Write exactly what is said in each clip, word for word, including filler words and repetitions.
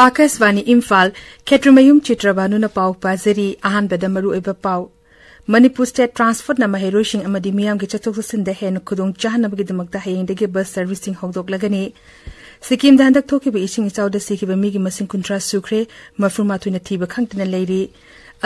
ꯑꯥꯀꯥꯁꯕꯥꯅꯤ ꯏꯝꯐꯥꯜ, ꯈꯦꯇ꯭ꯔꯤꯃꯌꯨꯝ ꯆꯤꯇ꯭ꯔꯕꯥꯅꯨꯅ ꯄꯥꯎ ꯄꯥꯖꯔꯤ꯫ ꯑꯍꯥꯟꯕꯗ ꯃꯔꯨꯑꯣꯏꯕ ꯄꯥꯎ꯫ ꯃꯅꯤꯄꯨꯔ ꯁ꯭ꯇꯦꯠ ꯇ꯭ꯔꯥꯟꯁꯄꯣꯔꯠꯅ ꯃꯍꯩꯔꯣꯏꯁꯤꯡ ꯑꯃꯗꯤ ꯃꯤꯌꯥꯝꯒꯤ ꯆꯠꯊꯣꯛ ꯆꯠꯁꯤꯟꯗ ꯍꯦꯟꯅ ꯈꯨꯗꯣꯡ ꯆꯥꯍꯟꯅꯕꯒꯤꯗꯃꯛꯇ ꯍꯌꯦꯡꯗꯒꯤ ꯕꯁ ꯁꯔꯚꯤꯁꯁꯤꯡ ꯍꯧꯗꯣꯛꯂꯒꯅꯤ꯫ ꯁꯤꯛꯀꯤꯝꯗ ꯍꯟꯗꯛ ꯊꯣꯛꯈꯤꯕ ꯏꯁꯤꯡ ꯏꯆꯥꯎꯗ ꯁꯤꯈꯤꯕ ꯃꯤꯒꯤ ꯃꯁꯤꯡ ꯀꯨꯟꯊ꯭ꯔꯥ ꯁꯨꯈ꯭ꯔꯦ, ꯃꯔꯐꯨ ꯃꯥꯊꯣꯏꯅ ꯊꯤꯕ ꯈꯪꯗꯅ ꯂꯩꯔꯤ꯫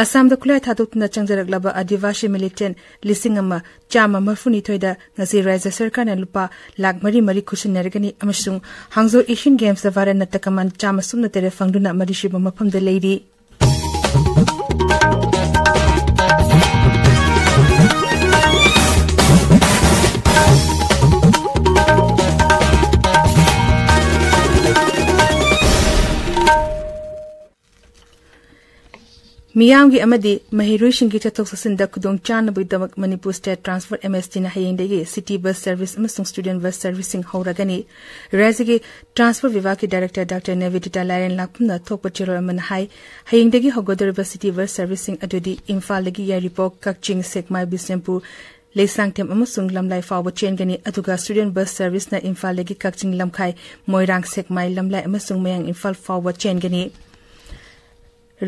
ꯑꯁꯥꯝꯗ ꯈꯨꯠꯂꯥꯏ ꯊꯥꯗꯣꯛꯇꯨꯅ ꯆꯪꯖꯔꯛꯂꯕ ꯑꯥꯗꯤꯕꯥꯁꯤ ꯃꯤꯂꯤꯇꯦꯟ ꯂꯤꯁꯤꯡ ꯑꯃ ꯆꯥꯝꯃ ꯃꯔꯐꯨꯅꯤꯊꯣꯏꯗ ꯉꯁꯤ ꯔꯥꯖ꯭ꯌ ꯁꯔꯀꯥꯔꯅ ꯂꯨꯄꯥ ꯂꯥꯈ ꯃꯔꯤ ꯃꯔꯤ ꯈꯨꯠꯁꯤꯟꯅꯔꯒꯅꯤ ꯑꯃꯁꯨꯡ ꯍꯥꯡꯖꯧ ꯑꯦꯁꯤꯌꯟ ꯒꯦꯝꯁꯇ ꯚꯥꯔꯠꯅ ꯇꯀꯃꯥꯟ ꯆꯥꯝꯃ ꯁꯨꯞꯅ ꯇꯔꯦꯠ ꯐꯪꯗꯨꯅ ꯃꯔꯤꯁꯨꯕ ꯃꯐꯝꯗ ꯂꯩꯔꯤ꯫ ꯃꯤꯌꯥꯝꯒꯤ ꯑꯃꯗꯤ ꯃꯍꯩꯔꯣꯏꯁꯤꯡꯒꯤ ꯆꯠꯊꯣꯛ ꯆꯠꯁꯤꯟꯗ ꯈꯨꯗꯣꯡ ꯆꯥꯅꯕꯒꯤꯗꯃꯛ ꯃꯅꯤꯄꯨꯔ ꯁ꯭ꯇꯦꯠ ꯇ꯭ꯔꯥꯟꯁꯄꯣꯔꯠ, ꯑꯦꯝ ꯑꯦꯁ ꯇꯤꯅ ꯍꯌꯦꯡꯗꯒꯤ ꯁꯤꯇꯤ ꯕꯁ ꯁꯔꯚꯤꯁ ꯑꯃꯁꯨꯡ ꯁ꯭ꯇꯨꯗꯦꯟꯠ ꯕꯁ ꯁꯔꯚꯤꯁꯁꯤꯡ ꯍꯧꯔꯒꯅꯤ꯫ ꯔꯥꯖ꯭ꯌꯒꯤ ꯇ꯭ꯔꯥꯟꯁꯄꯣꯔꯠ ꯕꯤꯚꯥꯒꯀꯤ ꯗꯥꯏꯔꯦꯛꯇꯔ ꯗꯥꯛꯇꯔ ꯅꯦꯚꯤꯗꯤꯇꯥ ꯂꯥꯏꯔꯦꯟ ꯂꯥꯛꯐꯝꯅ ꯊꯣꯛꯄ ꯆꯦꯔꯣꯜ ꯑꯃꯅ ꯍꯥꯏ, ꯍꯌꯦꯡꯗꯒꯤ ꯍꯧꯒꯗꯧꯔꯤꯕ ꯁꯤꯇꯤ ꯕꯁ ꯁꯔꯚꯤꯁꯁꯤꯡ ꯑꯗꯨꯗꯤ ꯏꯝꯐꯥꯜꯗꯒꯤ ꯌꯥꯏꯔꯤꯄꯣꯛ, ꯀꯛꯆꯤꯡ, ꯁꯦꯛꯃꯥꯏ, ꯕꯤꯁꯅꯨꯄꯨꯔ, ꯂꯩꯁꯥꯡꯊꯦꯝ ꯑꯃꯁꯨꯡ ꯂꯝꯂꯥꯏ ꯐꯥꯎꯕ ꯆꯦꯟꯒꯅꯤ, ꯑꯗꯨꯒ ꯁ꯭ꯇꯨꯗꯦꯟꯠ ꯕꯁ ꯁꯔꯚꯤꯁꯅ ꯏꯝꯐꯥꯜꯗꯒꯤ ꯀꯛꯆꯤꯡ ꯂꯝꯈꯥꯏ, ꯃꯣꯏꯔꯥꯡ, ꯁꯦꯛꯃꯥꯏ, ꯂꯝꯂꯥꯏ ꯑꯃꯁꯨꯡ ꯃꯌꯥꯡ ꯏꯝꯐꯥꯜ ꯐꯥꯎꯕ ꯆꯦꯟꯒꯅꯤ꯫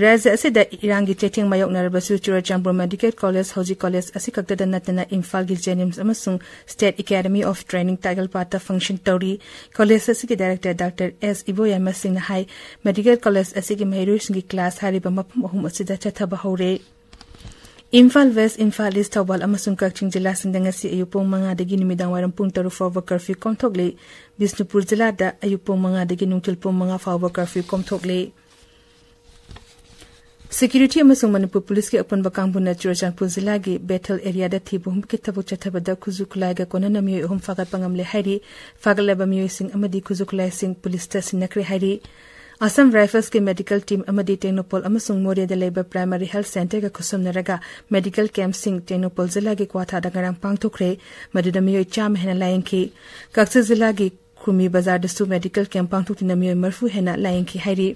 ꯔꯥꯖ꯭ꯌ ꯑꯁꯤꯗ ꯏꯔꯥꯡꯒꯤ ꯆꯩꯊꯦꯡ ꯃꯥꯌꯣꯛꯅꯔꯕꯁꯨ ꯆꯨꯔꯆꯥꯟꯄꯨꯔ ꯃꯦꯗꯤꯀꯦꯜ ꯀꯣꯂꯦꯖ, ꯍꯧꯖꯤꯛ ꯀꯣꯂꯦꯖ ꯑꯁꯤ ꯈꯛꯇꯗ ꯅꯠꯇꯅ ꯏꯝꯐꯥꯜꯒꯤ ꯖꯦꯅꯤꯝꯁ ꯑꯃꯁꯨꯡ ꯁ꯭ꯇꯦꯠ ꯑꯦꯀꯥꯗꯃꯤ ꯑꯣꯐ ꯇ꯭ꯔꯦꯅꯤꯡ ꯇꯥꯏꯒꯜꯄꯥꯠꯇ ꯐꯪꯁꯟ ꯇꯧꯔꯤ꯫ ꯀꯣꯂꯦꯖ ꯑꯁꯤꯒꯤ ꯗꯥꯏꯔꯦꯛꯇꯔ ꯗꯥꯛꯇꯔ ꯑꯦꯁ ꯏꯕꯣꯌꯥꯏꯃ ꯁꯤꯡꯅ ꯍꯥꯏ, ꯃꯦꯗꯤꯀꯦꯜ ꯀꯣꯂꯦꯖ ꯑꯁꯤꯒꯤ ꯃꯍꯩꯔꯣꯏꯁꯤꯡꯒꯤ ꯀ꯭ꯂꯥꯁ ꯍꯥꯏꯔꯤꯕ ꯃꯐꯝ ꯑꯍꯨꯝ ꯑꯁꯤꯗ ꯆꯠꯊꯕ ꯍꯧꯔꯦ꯫ ꯏꯝꯐꯥꯜ ꯋꯦꯁ, ꯏꯝꯐꯥꯜ ꯏꯁ, ꯊꯧꯕꯥꯜ ꯑꯃꯁꯨꯡ ꯀꯛꯆꯤꯡ ꯖꯤꯂꯥꯁꯤꯡꯗ ꯉꯁꯤ ꯑꯌꯨꯛ ꯄꯨꯡ ꯃꯉꯥꯗꯒꯤ ꯅꯨꯃꯤꯗꯥꯡ ꯋꯥꯏꯔꯝ ꯄꯨꯡ ꯇꯔꯨꯛ ꯐꯥꯎꯕ ꯀꯔꯐ꯭ꯌꯨ ꯀꯣꯝꯊꯣꯛꯂꯤ꯫ ꯕꯤꯁꯅꯨꯄꯨꯔ ꯖꯤꯂꯥꯗ ꯑꯌꯨꯛ ꯄꯨꯡ ꯃꯉꯥꯗꯒꯤ ꯅꯨꯡꯊꯤꯜ ꯄꯨꯡ ꯃꯉꯥ ꯐꯥꯎꯕ ꯀꯔꯐ꯭ꯌꯨ ꯀꯣꯝꯊꯣꯛꯂꯤ꯫ ꯁꯦꯀ꯭ꯌꯨꯔꯤꯇꯤ ꯑꯃꯁꯨꯡ ꯃꯅꯤꯄꯨꯔ ꯄꯨꯂꯤꯁꯀꯤ ꯑꯄꯨꯟꯕ ꯀꯥꯡꯕꯨꯅ ꯆꯨꯔꯆꯥꯟꯄꯨꯔ ꯖꯤꯂꯥꯒꯤ ꯕꯦꯊꯦꯜ ꯑꯦꯔꯤꯌꯥꯗ ꯊꯤꯕ ꯍꯨꯝꯕꯒꯤ ꯊꯕꯛ ꯆꯠꯊꯕꯗ ꯈꯨꯠꯁꯨ ꯈꯨꯠꯂꯥꯏꯒ ꯀꯣꯟꯅꯅ ꯃꯤꯑꯣꯏ ꯑꯍꯨꯝ ꯐꯥꯒꯠꯄ ꯉꯝꯂꯦ ꯍꯥꯏꯔꯤ꯫ ꯐꯥꯒꯠꯂꯕ ꯃꯤꯑꯣꯏꯁꯤꯡ ꯑꯃꯗꯤ ꯈꯨꯠꯁꯨ ꯈꯨꯠꯂꯥꯏꯁꯤꯡ ꯄꯨꯂꯤꯁꯇ ꯁꯤꯟꯅꯈ꯭ꯔꯦ ꯍꯥꯏꯔꯤ꯫ ꯑꯁꯥꯝ ꯔꯥꯏꯐꯜꯁꯀꯤ ꯃꯦꯗꯤꯀꯦꯜ ꯇꯤꯝ ꯑꯃꯗꯤ ꯇꯦꯡꯅꯧꯄꯜ ꯑꯃꯁꯨꯡ ꯃꯣꯔꯦꯗ ꯂꯩꯕ ꯄ꯭ꯔꯥꯏꯃꯥꯔꯤ ꯍꯦꯜꯊ ꯁꯦꯟꯇꯔꯒ ꯈꯨꯠꯁꯝꯅꯔꯒ ꯃꯦꯗꯤꯀꯦꯜ ꯀꯦꯝꯞꯁꯤꯡ ꯇꯦꯡꯅꯧꯄꯜ ꯖꯤꯂꯥꯒꯤ ꯀ꯭ꯋꯥꯊꯥꯗ ꯉꯔꯥꯡ ꯄꯥꯡꯊꯣꯛꯈ꯭ꯔꯦ꯫ ꯃꯗꯨꯗ ꯃꯤꯑꯣꯏ ꯆꯥꯝꯃ ꯍꯦꯟꯅ ꯂꯥꯌꯦꯡꯈꯤ꯫ ꯀꯛꯆꯤꯡ ꯖꯤꯂꯥꯒꯤ ꯈꯨꯔꯃꯤ ꯕꯖꯥꯔꯗꯁꯨ ꯃꯦꯗꯤꯀꯦꯜ ꯀꯦꯝꯞ ꯄꯥꯡꯊꯣꯛꯇꯨꯅ ꯃꯤꯑꯣꯏ ꯃꯔꯐꯨ ꯍꯦꯟꯅ ꯂꯥꯌꯦꯡꯈꯤ ꯍꯥꯏꯔꯤ꯫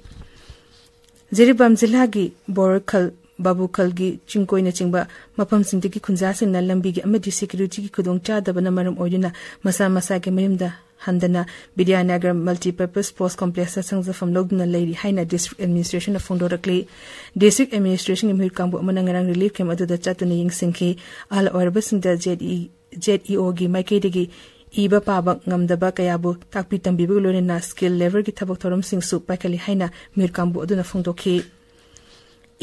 ꯖꯤꯔꯤꯕꯥꯝ ꯖꯤꯂꯥꯒꯤ ꯕꯣꯔꯈꯜ, ꯕꯥꯕꯨꯈꯜꯒꯤ ꯆꯤꯡꯀꯣꯏꯅꯆꯤꯡꯕ ꯃꯐꯝꯁꯤꯡꯗꯒꯤ ꯈꯨꯟꯖꯥꯁꯤꯡꯅ ꯂꯝꯕꯤꯒꯤ ꯑꯃꯗꯤ ꯁꯦꯀ꯭ꯌꯨꯔꯤꯇꯤꯒꯤ ꯈꯨꯗꯣꯡꯆꯥꯗꯕꯅ ꯃꯔꯝ ꯑꯣꯏꯗꯨꯅ ꯃꯁꯥ ꯃꯁꯥꯒꯤ ꯃꯌꯨꯝꯗ ꯍꯟꯗꯅ ꯕꯤꯗ꯭ꯌꯥꯅꯒꯔ Multipurpose Sports Complexꯇ ꯆꯪꯖꯐꯝ ꯂꯧꯗꯨꯅ ꯂꯩꯔꯤ ꯍꯥꯏꯅ District Administrationꯅ ꯐꯣꯡꯗꯣꯔꯛꯂꯤ꯫ District Administrationꯒꯤ ꯃꯤꯍꯨꯠ ꯀꯥꯡꯕꯨ ꯑꯃꯅ ꯉꯔꯥꯡ relief camp ꯑꯗꯨꯗ ꯆꯠꯇꯨꯅ ꯌꯦꯡꯁꯤꯟꯈꯤ꯫ ꯑꯍꯜ ꯑꯣꯏꯔꯕꯁꯤꯡꯗ ZE, ZEOꯒꯤ ꯃꯥꯏꯀꯩꯗꯒꯤ ꯏꯕ ꯄꯥꯕ ꯉꯝꯗꯕ ꯀꯌꯥꯕꯨ ꯇꯥꯛꯄꯤ ꯇꯝꯕꯤꯕꯒ ꯂꯣꯏꯅꯅ skilled labourꯒꯤ ꯊꯕꯛ ꯊꯧꯔꯝꯁꯤꯡꯁꯨ ꯄꯥꯏꯈꯠꯂꯤ ꯍꯥꯏꯅ ꯃꯤꯍꯨꯠ ꯀꯥꯡꯕꯨ ꯑꯗꯨꯅ ꯐꯣꯡꯗꯣꯛꯈꯤ꯫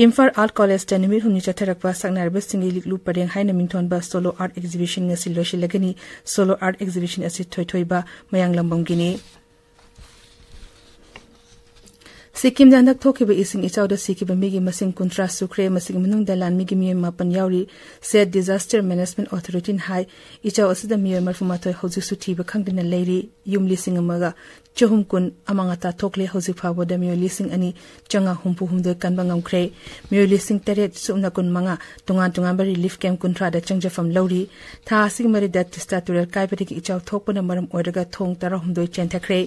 ꯏꯝꯐꯥꯜ Art Collegeꯇ ꯅꯨꯃꯤꯠ ꯍꯨꯝꯅꯤ ꯆꯠꯊꯔꯛꯄ ꯁꯛꯅꯥꯏꯔꯕꯁꯤꯡꯒꯤ ꯂꯤꯛꯂꯨ ꯄꯔꯦꯡ ꯍꯥꯏꯅ ꯃꯤꯡꯊꯣꯟꯕ Solo Art Exhibition ꯉꯁꯤ ꯂꯣꯏꯁꯤꯜꯂꯒꯅꯤ꯫ Solo Art Exhibition ꯑꯁꯤ ꯊꯣꯏꯊꯣꯏꯕ ꯃꯌꯥꯡꯂꯝꯕꯝꯒꯤꯅꯤ꯫ ꯁꯤꯛꯀꯤꯝꯗ ꯍꯟꯗꯛ ꯊꯣꯛꯈꯤꯕ ꯏꯁꯤꯡ ꯏꯆꯥꯎꯗ ꯁꯤꯈꯤꯕ ꯃꯤꯒꯤ ꯃꯁꯤꯡ ꯀꯨꯟꯊ꯭ꯔꯥ ꯁꯨꯈ꯭ꯔꯦ꯫ ꯃꯁꯤꯒꯤ ꯃꯅꯨꯡꯗ ꯂꯥꯟꯃꯤꯒꯤ ꯃꯤꯑꯣꯏ ꯃꯥꯄꯟ ꯌꯥꯎꯔꯤ꯫ State Disaster Management Authorityꯅ ꯍꯥꯏ, ꯏꯆꯥꯎ ꯑꯁꯤꯗ ꯃꯤꯑꯣꯏ ꯃꯔꯤꯐꯨ ꯃꯥꯊꯣꯏ ꯍꯧꯖꯤꯛꯁꯨ ꯊꯤꯕ ꯈꯪꯗꯅ ꯂꯩꯔꯤ꯫ ꯌꯨꯝ ꯂꯤꯁꯤꯡ ꯑꯃꯒ ꯆꯍꯨꯝ ꯀꯨꯟ ꯑꯃꯥꯡ ꯑꯇꯥ ꯊꯣꯛꯂꯦ꯫ ꯍꯧꯖꯤꯛ ꯐꯥꯎꯕꯗ ꯃꯤꯑꯣꯏ ꯂꯤꯁꯤꯡ ꯑꯅꯤ ꯆꯥꯝꯃꯉꯥ ꯍꯨꯝꯐꯨ ꯍꯨꯝꯗꯣꯏ ꯀꯟꯕ ꯉꯝꯈ꯭ꯔꯦ꯫ ꯃꯤꯑꯣꯏ ꯂꯤꯁꯤꯡ ꯇꯔꯦꯠ ꯁꯨꯞꯅ ꯀꯨꯟ ꯃꯉꯥ ꯇꯣꯉꯥꯟ ꯇꯣꯉꯥꯟꯕ relief camp ꯀꯨꯟꯊ꯭ꯔꯥꯗ ꯆꯪꯖꯐꯝ ꯂꯧꯔꯤ꯫ ꯊꯥ ꯑꯁꯤꯒꯤ ꯃꯔꯤꯗ ꯇꯤꯁꯇꯥ ꯇꯨꯔꯦꯜ ꯀꯥꯏꯕꯗꯒꯤ ꯏꯆꯥꯎ ꯊꯣꯛꯄꯅ ꯃꯔꯝ ꯑꯣꯏꯔꯒ ꯊꯣꯡ ꯇꯔꯥꯍꯨꯝꯗꯣꯏ ꯆꯦꯟꯊꯈ꯭ꯔꯦ꯫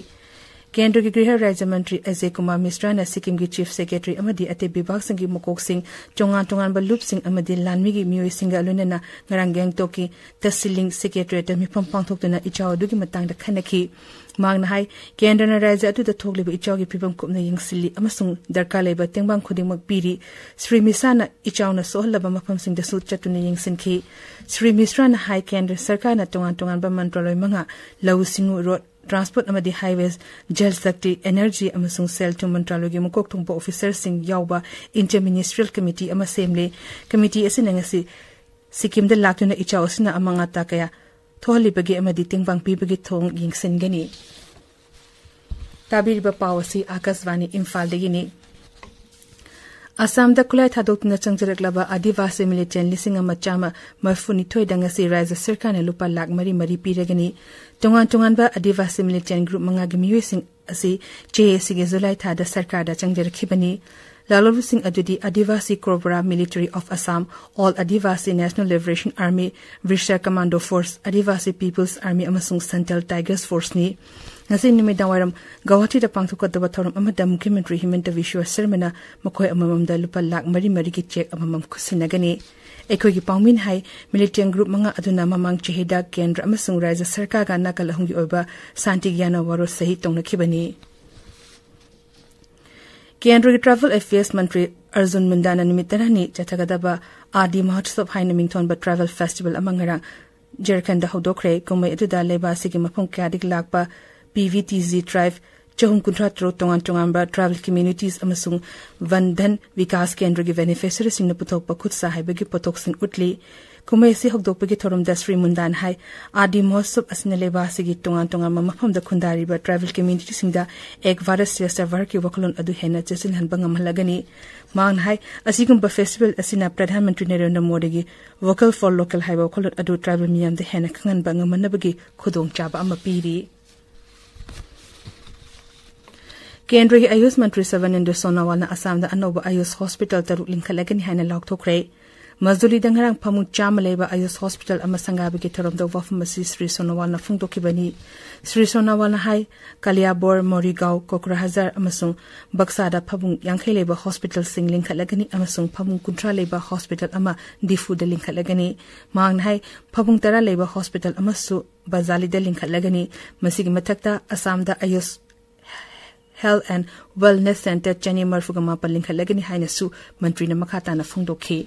ꯀꯦꯟꯗ꯭ꯔꯒꯤ ꯒ꯭ꯔꯤꯍ ꯔꯥꯖ꯭ꯌ ꯃꯟꯇ꯭ꯔꯤ ꯑꯖꯌ ꯀꯨꯃꯥꯔ ꯃꯤꯁ꯭ꯔꯥꯅ ꯁꯤꯛꯀꯤꯝꯒꯤ Chief Secretary ꯑꯃꯗꯤ ꯑꯇꯩ ꯕꯤꯚꯥꯒꯁꯤꯡꯒꯤ ꯃꯀꯣꯛꯁꯤꯡ, ꯇꯣꯉꯥꯟ ꯇꯣꯉꯥꯟꯕ ꯂꯨꯞꯁꯤꯡ ꯑꯃꯗꯤ ꯂꯥꯟꯃꯤꯒꯤ ꯃꯤꯑꯣꯏꯁꯤꯡꯒ ꯂꯣꯏꯅꯅ ꯉꯔꯥꯡ ꯒꯦꯡꯇꯣꯛꯀꯤ ꯇꯁꯤꯂꯤꯡ Secretariatꯇ ꯃꯤꯐꯝ ꯄꯥꯡꯊꯣꯛꯇꯨꯅ ꯏꯆꯥꯎ ꯑꯗꯨꯒꯤ ꯃꯇꯥꯡꯗ ꯈꯟꯅꯈꯤ꯫ ꯃꯍꯥꯛꯅ ꯍꯥꯏ, ꯀꯦꯟꯗ꯭ꯔꯅ ꯔꯥꯖ꯭ꯌ ꯑꯗꯨꯗ ꯊꯣꯛꯂꯤꯕ ꯏꯆꯥꯎꯒꯤ ꯐꯤꯕꯝ ꯀꯨꯞꯅ ꯌꯦꯡꯁꯤꯜꯂꯤ ꯑꯃꯁꯨꯡ ꯗꯔꯀꯥꯔ ꯂꯩꯕ ꯇꯦꯡꯕꯥꯡ ꯈꯨꯗꯤꯡꯃꯛ ꯄꯤꯔꯤ꯫ ꯁ꯭ꯔꯤ ꯃꯤꯁ꯭ꯔꯥꯅ ꯏꯆꯥꯎꯅ ꯁꯣꯛꯍꯜꯂꯕ ꯃꯐꯝꯁꯤꯡꯗꯁꯨ ꯆꯠꯇꯨꯅ ꯌꯦꯡꯁꯤꯟꯈꯤ꯫ ꯁ꯭ꯔꯤ ꯃꯤꯁ꯭ꯔꯥꯅ ꯍꯥꯏ, ꯀꯦꯟꯗ꯭ꯔ ꯁꯔꯀꯥꯔꯅ ꯇꯣꯉꯥꯟ ꯇꯣꯉꯥꯟꯕ ꯃꯟꯇ꯭ꯔꯥꯂꯣꯏ ꯃꯉꯥ, ꯂꯧꯎ ꯁꯤꯡꯎ, ꯔꯣꯗ, ꯇ꯭ꯔꯥꯟꯁꯄꯣꯔꯠ ꯑꯃꯗꯤ ꯍꯥꯏꯋꯦꯖ, ꯖꯜ ꯁꯛꯇꯤ, ꯑꯦꯅꯔꯖꯤ ꯑꯃꯁꯨꯡ ꯁꯦꯜ ꯊꯨꯝ ꯃꯟꯇ꯭ꯔꯥꯂꯣꯏꯒꯤ ꯃꯀꯣꯛ ꯊꯣꯡꯕ ꯑꯣꯐꯤꯁꯔꯁꯤꯡ ꯌꯥꯎꯕ Inter-Ministerial Committee ꯑꯃ ꯁꯦꯝꯂꯦ꯫ Committee ꯑꯁꯤꯅ ꯉꯁꯤ ꯁꯤꯛꯀꯤꯝꯗ ꯂꯥꯛꯇꯨꯅ ꯏꯆꯥꯎ ꯑꯁꯤꯅ ꯑꯃꯥꯡ ꯑꯇꯥ ꯀꯌꯥ ꯊꯣꯛꯍꯜꯂꯤꯕꯒꯦ ꯑꯃꯗꯤ ꯇꯦꯡꯕꯥꯡ ꯄꯤꯕꯒꯤ ꯊꯧꯑꯣꯡ ꯌꯦꯡꯁꯤꯟꯒꯅꯤ꯫ ꯇꯥꯕꯤꯔꯤꯕ ꯄꯥꯎ ꯑꯁꯤ ꯑꯥꯀꯥꯁꯕꯥꯅꯤ ꯏꯝꯐꯥꯜꯗꯒꯤꯅꯤ꯫ ꯑꯁꯥꯝꯗ ꯈꯨꯠꯂꯥꯏ ꯊꯥꯗꯣꯛꯇꯨꯅ ꯆꯪꯖꯔꯛꯂꯕ ꯑꯥꯗꯤꯕꯥꯁꯤ militant ꯂꯤꯁꯤꯡ ꯑꯃ ꯆꯥꯝꯃ ꯃꯔꯤꯐꯨꯅꯤꯊꯣꯏꯗ ꯉꯁꯤ ꯔꯥꯖ꯭ꯌ ꯁꯔꯀꯥꯔꯅ ꯂꯨꯄꯥ ꯂꯥꯈ ꯃꯔꯤ ꯃꯔꯤ ꯄꯤꯔꯒꯅꯤ꯫ ꯇꯣꯉꯥꯟ ꯇꯣꯉꯥꯟꯕ ꯑꯥꯗꯤꯕꯥꯁꯤ militant group ꯃꯉꯥꯒꯤ ꯃꯤꯑꯣꯏꯁꯤꯡ ꯑꯁꯤ JACꯒꯤ ꯖꯨꯂꯥꯏ ꯊꯥꯗ ꯁꯔꯀꯥꯔꯗ ꯆꯪꯖꯔꯛꯈꯤꯕꯅꯤ꯫ ꯂꯥꯛꯂꯤꯕꯁꯤꯡ ꯑꯗꯨꯗꯤ Adivasi Cobra Military of Assam, All Adivasi National Liberation Army, Virsar Commando Force, Adivasi People's Army ꯑꯃꯁꯨꯡ Central Tigers Forceꯅꯤ꯫ ꯉꯁꯤ ꯅꯨꯃꯤꯗꯥꯡꯋꯥꯏꯔꯝ ꯒꯧꯍꯥꯇꯤꯗ ꯄꯥꯡꯊꯣꯛꯀꯗꯕ ꯊꯧꯔꯝ ꯑꯃꯗ ꯃꯨꯈ꯭ꯌ ꯃꯟꯇ꯭ꯔꯤ ꯍꯤꯃꯟꯇ ꯕꯤꯁ꯭ꯋ ꯁꯔꯃꯅ ꯃꯈꯣꯏ ꯑꯃꯃꯝꯗ ꯂꯨꯄꯥ ꯂꯥꯈ ꯃꯔꯤ ꯃꯔꯤꯒꯤ ꯆꯦꯛ ꯑꯃꯃꯝ ꯈꯨꯠꯁꯤꯟꯅꯒꯅꯤ꯫ ꯑꯩꯈꯣꯏꯒꯤ ꯄꯥꯎꯃꯤꯅ ꯍꯥꯏ, militant group ꯃꯉꯥ ꯑꯗꯨꯅ ꯃꯃꯥꯡ ꯆꯍꯤꯗ ꯀꯦꯟꯗ꯭ꯔ ꯑꯃꯁꯨꯡ ꯔꯥꯖ꯭ꯌ ꯁꯔꯀꯥꯔꯒ ꯅꯥꯀꯜ ꯑꯍꯨꯝꯒꯤ ꯑꯣꯏꯕ ꯁꯥꯟꯇꯤ ꯒ꯭ꯌꯥꯅ ꯋꯥꯔꯣ ꯁꯍꯤ ꯇꯧꯅꯈꯤꯕꯅꯤ꯫ ꯀꯦꯟꯗ꯭ꯔꯒꯤ Tribal Affairs ꯃꯟꯇ꯭ꯔꯤ ꯑꯔꯖꯨꯟ ꯃꯨꯟꯗꯥꯅ ꯅꯨꯃꯤꯠ ꯇꯔꯥꯅꯤ ꯆꯠꯊꯒꯗꯕ ꯑꯥꯗꯤ ꯃꯍꯣꯠꯁꯕ ꯍꯥꯏꯅ ꯃꯤꯡꯊꯣꯟꯕ tribal festival ꯑꯃ ꯉꯔꯥꯡ ꯖꯔꯈꯟꯗ ꯍꯧꯗꯣꯛꯈ꯭ꯔꯦ꯫ ꯀꯨꯝꯍꯩ ꯑꯗꯨꯗ ꯂꯩꯕꯥꯛ ꯑꯁꯤꯒꯤ ꯃꯐꯝ ꯀꯌꯥꯗꯒꯤ ꯂꯥꯛꯄ P V T G tribe ꯆꯍꯨꯝ ꯀꯨꯟꯊ꯭ꯔꯥ ꯇꯔꯨꯛ ꯇꯣꯉꯥꯟ ꯇꯣꯉꯥꯟꯕ tribal communities ꯑꯃꯁꯨꯡ ꯚꯟ ꯙꯟ ꯕꯤꯀꯥꯁ ꯀꯦꯟꯗ꯭ꯔꯒꯤ beneficiaryꯁꯤꯡꯅ ꯄꯨꯊꯣꯛꯄ ꯈꯨꯠꯁꯥ ꯍꯩꯕꯒꯤ ꯄꯣꯠꯊꯣꯛꯁꯤꯡ ꯎꯠꯂꯤ꯫ ꯀꯨꯝꯍꯩ ꯑꯁꯤ ꯍꯧꯗꯣꯛꯄꯒꯤ ꯊꯧꯔꯝꯗ ꯁ꯭ꯔꯤ ꯃꯨꯟꯗꯥꯅ ꯍꯥꯏ, ꯑꯥꯗꯤ ꯃꯍꯣꯠꯁꯕ ꯑꯁꯤꯅ ꯂꯩꯕꯥꯛ ꯑꯁꯤꯒꯤ ꯇꯣꯉꯥꯟ ꯇꯣꯉꯥꯟꯕ ꯃꯐꯝꯗ ꯈꯨꯟꯗꯥꯔꯤꯕ tribal communitiesꯁꯤꯡꯗ ꯑꯦꯛ ꯚꯥꯔꯠ ꯁ꯭ꯔꯦꯁꯊ ꯚꯥꯔꯠꯀꯤ ꯋꯥꯈꯜꯂꯣꯟ ꯑꯗꯨ ꯍꯦꯟꯅ ꯆꯦꯠꯁꯤꯜꯍꯟꯕ ꯉꯝꯍꯜꯂꯒꯅꯤ꯫ ꯃꯍꯥꯛꯅ ꯍꯥꯏ, ꯑꯁꯤꯒꯨꯝꯕ festival ꯑꯁꯤꯅ ꯄ꯭ꯔꯙꯥꯟ ꯃꯟꯇ꯭ꯔꯤ ꯅꯔꯦꯟꯗ꯭ꯔ ꯃꯣꯗꯤꯒꯤ Vocal for Local ꯍꯥꯏꯕ ꯋꯥꯈꯜꯂꯣꯟ ꯑꯗꯨ tribal ꯃꯤꯌꯥꯝꯗ ꯍꯦꯟꯅ ꯈꯪꯍꯟꯕ ꯉꯝꯍꯟꯅꯕꯒꯤ ꯈꯨꯗꯣꯡꯆꯥꯕ ꯑꯃ ꯄꯤꯔꯤ꯫ ꯀꯦꯟꯗ꯭ꯔꯒꯤ ꯑꯌꯨꯁ ꯃꯟꯇ꯭ꯔꯤ ꯁꯔꯕꯥꯅꯟꯗ ꯁꯣꯅꯣꯋꯥꯜꯅ ꯑꯁꯥꯝꯗ ꯑꯅꯧꯕ ꯑꯌꯨꯁ ꯍꯣꯁꯄꯤꯇꯥꯜ ꯇꯔꯨꯛ ꯂꯤꯡꯈꯠꯂꯒꯅꯤ ꯍꯥꯏꯅ ꯂꯥꯎꯊꯣꯛꯈ꯭ꯔꯦ꯫ ꯃꯖꯨꯂꯤꯗ ꯉꯔꯥꯡ ꯐꯃꯨꯡ ꯆꯥꯝꯃ ꯂꯩꯕ ꯑꯌꯨꯁ ꯍꯣꯁꯄꯤꯇꯥꯜ ꯑꯃ ꯁꯪꯒꯥꯕꯒꯤ ꯊꯧꯔꯝꯗ ꯋꯥꯐꯝ ꯑꯁꯤ ꯁ꯭ꯔꯤ ꯁꯣꯅꯣꯋꯥꯜꯅ ꯐꯣꯡꯗꯣꯛꯈꯤꯕꯅꯤ꯫ ꯁ꯭ꯔꯤ ꯁꯣꯅꯣꯋꯥꯜꯅ ꯍꯥꯏ, ꯀꯂꯤꯌꯥꯕꯣꯔ, ꯃꯣꯔꯤꯒꯥꯎ, ꯀꯣꯀ꯭ꯔꯥꯍꯥꯖꯥꯔ ꯑꯃꯁꯨꯡ ꯕꯛꯁꯥꯗ ꯐꯃꯨꯡ ꯌꯥꯡꯈꯩ ꯂꯩꯕ ꯍꯣꯁꯄꯤꯇꯥꯜꯁꯤꯡ ꯂꯤꯡꯈꯠꯂꯒꯅꯤ ꯑꯃꯁꯨꯡ ꯐꯃꯨꯡ ꯀꯨꯟꯊ꯭ꯔꯥ ꯂꯩꯕ ꯍꯣꯁꯄꯤꯇꯥꯜ ꯑꯃ ꯗꯤꯐꯨꯗ ꯂꯤꯡꯈꯠꯂꯒꯅꯤ꯫ ꯃꯍꯥꯛꯅ ꯍꯥꯏ, ꯐꯃꯨꯡ ꯇꯔꯥ ꯂꯩꯕ ꯍꯣꯁꯄꯤꯇꯥꯜ ꯑꯃꯁꯨ ꯕꯖꯥꯂꯤꯗ ꯂꯤꯡꯈꯠꯂꯒꯅꯤ꯫ ꯃꯁꯤꯒꯤ ꯃꯊꯛꯇ ꯑꯁꯥꯝꯗ ꯑꯌꯨꯁ Health and Wellness Center ꯆꯅꯤ ꯃꯔꯤꯐꯨꯒ ꯃꯥꯄꯟ ꯂꯤꯡꯈꯠꯂꯒꯅꯤ ꯍꯥꯏꯅꯁꯨ ꯃꯟꯇ꯭ꯔꯤꯅ ꯃꯈꯥ ꯇꯥꯅ ꯐꯣꯡꯗꯣꯛꯈꯤ꯫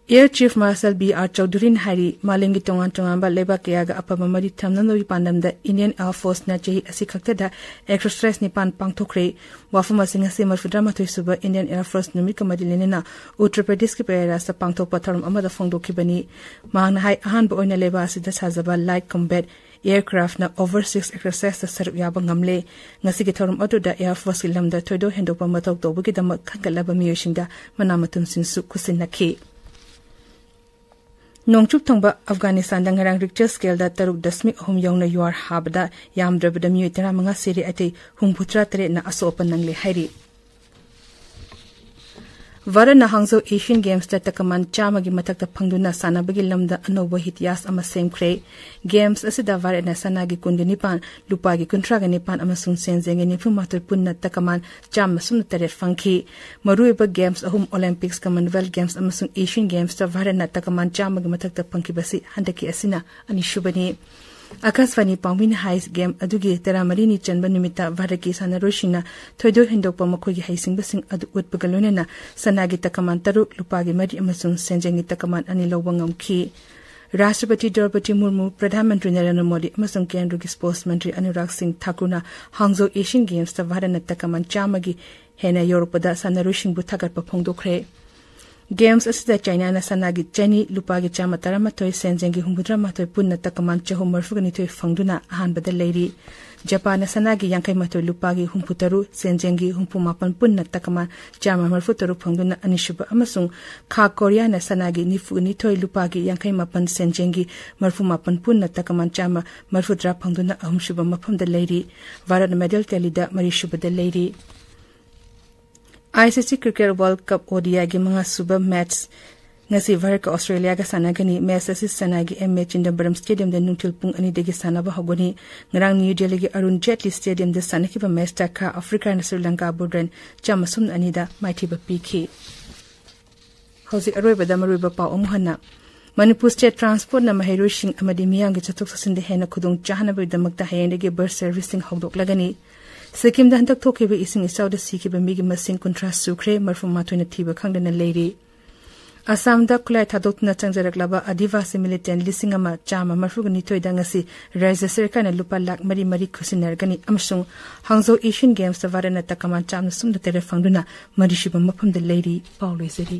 Air Chief Marshal B R ꯆꯧꯙꯨꯔꯤꯅ ꯍꯥꯏꯔꯤ, ꯃꯥꯂꯦꯝꯒꯤ ꯇꯣꯉꯥꯟ ꯇꯣꯉꯥꯟꯕ ꯂꯩꯕꯥꯛ ꯀꯌꯥꯒ ꯑꯐꯕ ꯃꯔꯤ ꯊꯝꯅꯅꯕꯒꯤ ꯄꯥꯟꯗꯝꯗ Indian Air Forceꯅ ꯆꯍꯤ ꯑꯁꯤ ꯈꯛꯇꯗ exercise ꯅꯤꯄꯥꯟ ꯄꯥꯡꯊꯣꯛꯈ꯭ꯔꯦ꯫ ꯋꯥꯐꯝ ꯑꯁꯤ ꯉꯁꯤ ꯃꯔꯤꯐꯨꯇꯔꯥꯃꯥꯊꯣꯏ ꯁꯨꯕ Indian Air Force ꯅꯨꯃꯤꯠꯀ ꯃꯔꯤ ꯂꯩꯅꯅ ꯎꯠꯇꯔ ꯄ꯭ꯔꯗꯦꯁꯀꯤ ꯄ꯭ꯔꯌꯥꯒꯔꯥꯖꯇ ꯄꯥꯡꯊꯣꯛꯄ ꯊꯧꯔꯝ ꯑꯃꯗ ꯐꯣꯡꯗꯣꯛꯈꯤꯕꯅꯤ꯫ ꯃꯍꯥꯛꯅ ꯍꯥꯏ, ꯑꯍꯥꯟꯕ ꯑꯣꯏꯅ ꯂꯩꯕꯥꯛ ꯑꯁꯤꯗ ꯁꯥꯖꯕ light combat aircraftꯅ over six exerciseꯇ ꯁꯔꯨꯛ ꯌꯥꯕ ꯉꯝꯂꯦ꯫ ꯉꯁꯤꯒꯤ ꯊꯧꯔꯝ ꯑꯗꯨꯗ Air Forceꯀꯤ ꯂꯝꯗ ꯊꯣꯏꯗꯣꯛ ꯍꯦꯟꯗꯣꯛꯄ ꯃꯊꯧ ꯇꯧꯕꯒꯤꯗꯃꯛ ꯈꯟꯒꯠꯂꯕ ꯃꯤꯑꯣꯏꯁꯤꯡꯗ ꯃꯅꯥ ꯃꯊꯨꯝꯁꯤꯡꯁꯨ ꯈꯨꯠꯁꯤꯟꯅꯈꯤ꯫ ꯅꯣꯡꯆꯨꯞ ꯊꯪꯕ ꯑꯐꯒꯥꯅꯤꯁꯇꯥꯟꯗ ꯉꯔꯥꯡ ꯔꯤꯛꯇꯔ ꯁ꯭ꯀꯦꯜꯗ ꯇꯔꯨꯛ ꯗꯁꯃꯤꯛ ꯑꯍꯨꯝ ꯌꯧꯅ ꯌꯨꯍꯥꯔ ꯍꯥꯕꯗ ꯌꯥꯝꯗ꯭ꯔꯕꯗ ꯃꯤꯑꯣꯏ ꯇꯔꯥꯃꯉꯥ ꯁꯤꯔꯦ, ꯑꯇꯩ ꯍꯨꯝꯐꯨꯇꯔꯥ ꯇꯔꯦꯠꯅ ꯑꯁꯣꯛ ꯑꯄꯟ ꯅꯪꯂꯦ ꯍꯥꯏꯔꯤ꯫ ꯚꯥꯔꯠꯅ ꯍꯥꯡꯖꯧ ꯑꯦꯁꯤꯌꯟ ꯒꯦꯝꯁꯇ ꯇꯀꯃꯥꯟ ꯆꯥꯝꯃꯒꯤ ꯃꯊꯛꯇ ꯐꯪꯗꯨꯅ ꯁꯥꯟꯅꯕꯒꯤ ꯂꯝꯗ ꯑꯅꯧꯕ ꯏꯇꯤꯍꯥꯁ ꯑꯃ ꯁꯦꯝꯈ꯭ꯔꯦ꯫ ꯒꯦꯝꯁ ꯑꯁꯤꯗ ꯚꯥꯔꯠꯅ ꯁꯅꯥꯒꯤ ꯀꯨꯟꯒ ꯅꯤꯄꯥꯟ, ꯂꯨꯄꯥꯒꯤ ꯀꯨꯟꯊ꯭ꯔꯥꯒ ꯅꯤꯄꯥꯟ ꯑꯃꯁꯨꯡ ꯁꯦꯟꯖꯦꯡꯒꯤ ꯅꯤꯐꯨ ꯃꯥꯊꯣꯏ ꯄꯨꯟꯅ ꯇꯀꯃꯥꯟ ꯆꯥꯝꯃ ꯁꯨꯞꯅ ꯇꯔꯦꯠ ꯐꯪꯈꯤ꯫ ꯃꯔꯨꯑꯣꯏꯕ ꯒꯦꯝꯁ ꯑꯍꯨꯝ, ꯑꯣꯂꯦꯝꯄꯤꯛꯁ, ꯀꯃꯟꯋꯦꯜꯊ ꯒꯦꯝꯁ ꯑꯃꯁꯨꯡ ꯑꯦꯁꯤꯌꯟ ꯒꯦꯝꯁꯇ ꯚꯥꯔꯠꯅ ꯇꯀꯃꯥꯟ ꯆꯥꯝꯃꯒꯤ ꯃꯊꯛꯇ ꯐꯪꯈꯤꯕꯁꯤ ꯍꯟꯗꯛꯀꯤ ꯑꯁꯤꯅ ꯑꯅꯤꯁꯨꯕꯅꯤ꯫ ꯑꯀꯥꯁꯕꯥꯅꯤ ꯄꯥꯎꯃꯤꯅ ꯍꯥꯏ, ꯒꯦꯝ ꯑꯗꯨꯒꯤ ꯇꯔꯥꯃꯔꯤꯅꯤ ꯆꯟꯕ ꯅꯨꯃꯤꯠꯇ ꯚꯥꯔꯠꯀꯤ ꯁꯥꯟꯅꯔꯣꯏꯁꯤꯡꯅ ꯊꯣꯏꯗꯣꯛ ꯍꯦꯟꯗꯣꯛꯄ ꯃꯈꯣꯏꯒꯤ ꯍꯩꯁꯤꯡꯕꯁꯤꯡ ꯑꯗꯨ ꯎꯠꯄꯒ ꯂꯣꯏꯅꯅ ꯁꯅꯥꯒꯤ ꯇꯀꯃꯥꯟ ꯇꯔꯨꯛ, ꯂꯨꯄꯥꯒꯤ ꯃꯔꯤ ꯑꯃꯁꯨꯡ ꯁꯦꯟꯖꯦꯡꯒꯤ ꯇꯀꯃꯥꯟ ꯑꯅꯤ ꯂꯧꯕ ꯉꯝꯈꯤ꯫ ꯔꯥꯁꯇ꯭ꯔꯄꯇꯤ ꯗ꯭ꯔꯧꯄꯗꯤ ꯃꯨꯔꯃꯨ, ꯄ꯭ꯔꯙꯥꯟ ꯃꯟꯇ꯭ꯔꯤ ꯅꯔꯦꯟꯗ꯭ꯔ ꯃꯣꯗꯤ ꯑꯃꯁꯨꯡ ꯀꯦꯟꯗ꯭ꯔꯒꯤ ꯁ꯭ꯄꯣꯔꯠꯁ ꯃꯟꯇ꯭ꯔꯤ ꯑꯅꯨꯔꯥꯒ ꯁꯤꯡ ꯊꯥꯀꯨꯔꯅ ꯍꯥꯡꯖꯧ ꯑꯦꯁꯤꯌꯟ ꯒꯦꯝꯁꯇ ꯚꯥꯔꯠꯅ ꯇꯀꯃꯥꯟ ꯆꯥꯝꯃꯒꯤ ꯍꯦꯟꯅ ꯌꯧꯔꯛꯄꯗ ꯁꯥꯟꯅꯔꯣꯏꯁꯤꯡꯕꯨ ꯊꯥꯒꯠꯄ ꯐꯣꯡꯗꯣꯛꯈ꯭ꯔꯦ꯫ ꯒꯦꯝꯁ ꯑꯁꯤꯗ ꯆꯥꯏꯅꯥꯅ ꯁꯅꯥꯒꯤ ꯆꯅꯤ, ꯂꯨꯄꯥꯒꯤ ꯆꯥꯝꯃ ꯇꯔꯥꯃꯥꯊꯣꯏ, ꯁꯦꯟꯖꯦꯡꯒꯤ ꯍꯨꯝꯐꯨꯇꯔꯥ ꯃꯥꯊꯣꯏ ꯄꯨꯟꯅ ꯇꯀꯃꯥꯟ ꯆꯍꯨꯝ ꯃꯔꯤꯐꯨꯒ ꯅꯤꯊꯣꯏ ꯐꯪꯗꯨꯅ ꯑꯍꯥꯟꯕꯗ ꯂꯩꯔꯤ꯫ ꯖꯄꯥꯟꯅ ꯁꯅꯥꯒꯤ ꯌꯥꯡꯈꯩ ꯃꯥꯊꯣꯏ, ꯂꯨꯄꯥꯒꯤ ꯍꯨꯝꯐꯨ ꯇꯔꯨꯛ, ꯁꯦꯟꯖꯦꯡꯒꯤ ꯍꯨꯝꯐꯨ ꯃꯥꯄꯟ ꯄꯨꯟꯅ ꯇꯀꯃꯥꯟ ꯆꯥꯝꯃ ꯃꯔꯤꯐꯨ ꯇꯔꯨꯛ ꯐꯪꯗꯨꯅ ꯑꯅꯤꯁꯨꯕ ꯑꯃꯁꯨꯡ ꯈꯥ ꯀꯣꯔꯤꯌꯥꯅ ꯁꯅꯥꯒꯤ ꯅꯤꯐꯨ ꯅꯤꯊꯣꯏ, ꯂꯨꯄꯥꯒꯤ ꯌꯥꯡꯈꯩ ꯃꯥꯄꯟ, ꯁꯦꯟꯖꯦꯡꯒꯤ ꯃꯔꯤꯐꯨ ꯃꯥꯄꯟ ꯄꯨꯟꯅ ꯇꯀꯃꯥꯟ ꯆꯥꯝꯃ ꯃꯔꯤꯐꯨ ꯇꯔꯥ ꯐꯪꯗꯨꯅ ꯑꯍꯨꯝꯁꯨꯕ ꯃꯐꯝꯗ ꯂꯩꯔꯤ꯫ ꯚꯥꯔꯠ ꯃꯦꯗꯜ ꯇꯦꯂꯤꯗ ꯃꯔꯤꯁꯨꯕꯗ ꯂꯩꯔꯤ꯫ ꯑꯥꯏ ꯁꯤ ꯁꯤ ꯀ꯭ꯔꯤꯀꯦꯠ ꯋꯥꯔꯜꯗ ꯀꯞ ꯑꯣ ꯗꯤ ꯑꯥꯏꯒꯤ ꯃꯉꯥꯁꯨꯕ ꯃꯦꯠꯆ ꯉꯁꯤ ꯚꯥꯔꯠꯀ ꯑꯣꯁꯇ꯭ꯔꯦꯂꯤꯌꯥꯒ ꯁꯥꯟꯅꯒꯅꯤ꯫ ꯃꯦꯠꯆ ꯑꯁꯤ ꯆꯦꯟꯅꯥꯏꯒꯤ ꯑꯦꯝ ꯑꯦ ꯆꯤꯗꯝꯕꯔꯝ ꯁ꯭ꯇꯦꯗꯤꯌꯝꯗ ꯅꯨꯡꯊꯤꯜ ꯄꯨꯡ ꯑꯅꯤꯗꯒꯤ ꯁꯥꯟꯅꯕ ꯍꯧꯒꯅꯤ꯫ ꯉꯔꯥꯡ ꯅ꯭ꯌꯨ ꯗꯦꯜꯂꯤꯒꯤ ꯑꯔꯨꯟ ꯖꯦꯠꯂꯤ ꯁ꯭ꯇꯦꯗꯤꯌꯝꯗ ꯁꯥꯟꯅꯈꯤꯕ ꯃꯦꯠꯆꯇ ꯈꯥ ꯑꯐ꯭ꯔꯤꯀꯥꯅ ꯁ꯭ꯔꯤ ꯂꯪꯀꯥꯕꯨ ꯔꯟ ꯆꯥꯝꯃ ꯁꯨꯞꯅ ꯑꯅꯤꯗ ꯃꯥꯏꯊꯤꯕ ꯄꯤꯈꯤ꯫ ꯍꯧꯖꯤꯛ ꯑꯔꯣꯏꯕꯗ ꯃꯔꯨꯑꯣꯏꯕ ꯄꯥꯎ ꯑꯃꯨꯛ ꯍꯟꯅ꯫ ꯃꯅꯤꯄꯨꯔ ꯁ꯭ꯇꯦꯠ ꯇ꯭ꯔꯥꯟꯁꯄꯣꯔꯠꯅ ꯃꯍꯩꯔꯣꯏꯁꯤꯡ ꯑꯃꯗꯤ ꯃꯤꯌꯥꯝꯒꯤ ꯆꯠꯊꯣꯛ ꯆꯠꯁꯤꯟꯗ ꯍꯦꯟꯅ ꯈꯨꯗꯣꯡ ꯆꯥꯍꯟꯅꯕꯒꯤꯗꯃꯛꯇ ꯍꯌꯦꯡꯗꯒꯤ ꯕꯁ ꯁꯔꯚꯤꯁꯁꯤꯡ ꯍꯧꯗꯣꯛꯂꯒꯅꯤ꯫ ꯁꯤꯛꯀꯤꯝꯗ ꯍꯟꯗꯛ ꯊꯣꯛꯈꯤꯕ ꯏꯁꯤꯡ ꯏꯆꯥꯎꯗ ꯁꯤꯈꯤꯕ ꯃꯤꯒꯤ ꯃꯁꯤꯡ ꯀꯨꯟꯊ꯭ꯔꯥ ꯁꯨꯈ꯭ꯔꯦ, ꯃꯔꯤꯐꯨ ꯃꯥꯊꯣꯏꯅ ꯊꯤꯕ ꯈꯪꯗꯅ ꯂꯩꯔꯤ꯫ ꯑꯁꯥꯝꯗ ꯈꯨꯠꯂꯥꯏ ꯊꯥꯗꯣꯛꯇꯨꯅ ꯆꯪꯖꯔꯛꯂꯕ ꯑꯥꯗꯤꯕꯥꯁꯤ ꯃꯤꯂꯤꯇꯦꯟ ꯂꯤꯁꯤꯡ ꯑꯃ ꯆꯥꯝꯃ ꯃꯔꯤꯐꯨꯒ ꯅꯤꯊꯣꯏꯗ ꯉꯁꯤ ꯔꯥꯖ꯭ꯌ ꯁꯔꯀꯥꯔꯅ ꯂꯨꯄꯥ ꯂꯥꯈ ꯃꯔꯤ ꯃꯔꯤ ꯈꯨꯠꯁꯤꯟꯅꯔꯒꯅꯤ ꯑꯃꯁꯨꯡ ꯍꯥꯡꯖꯧ ꯑꯦꯁꯤꯌꯟ ꯒꯦꯝꯁꯇ ꯚꯥꯔꯠꯅ ꯇꯀꯃꯥꯟ ꯆꯥꯝꯃ ꯁꯨꯞꯅ ꯇꯔꯦꯠ ꯐꯪꯗꯨꯅ ꯃꯔꯤꯁꯨꯕ ꯃꯐꯝꯗ ꯂꯩꯔꯤ꯫ ꯄꯥꯎ ꯂꯣꯏꯖꯔꯤ꯫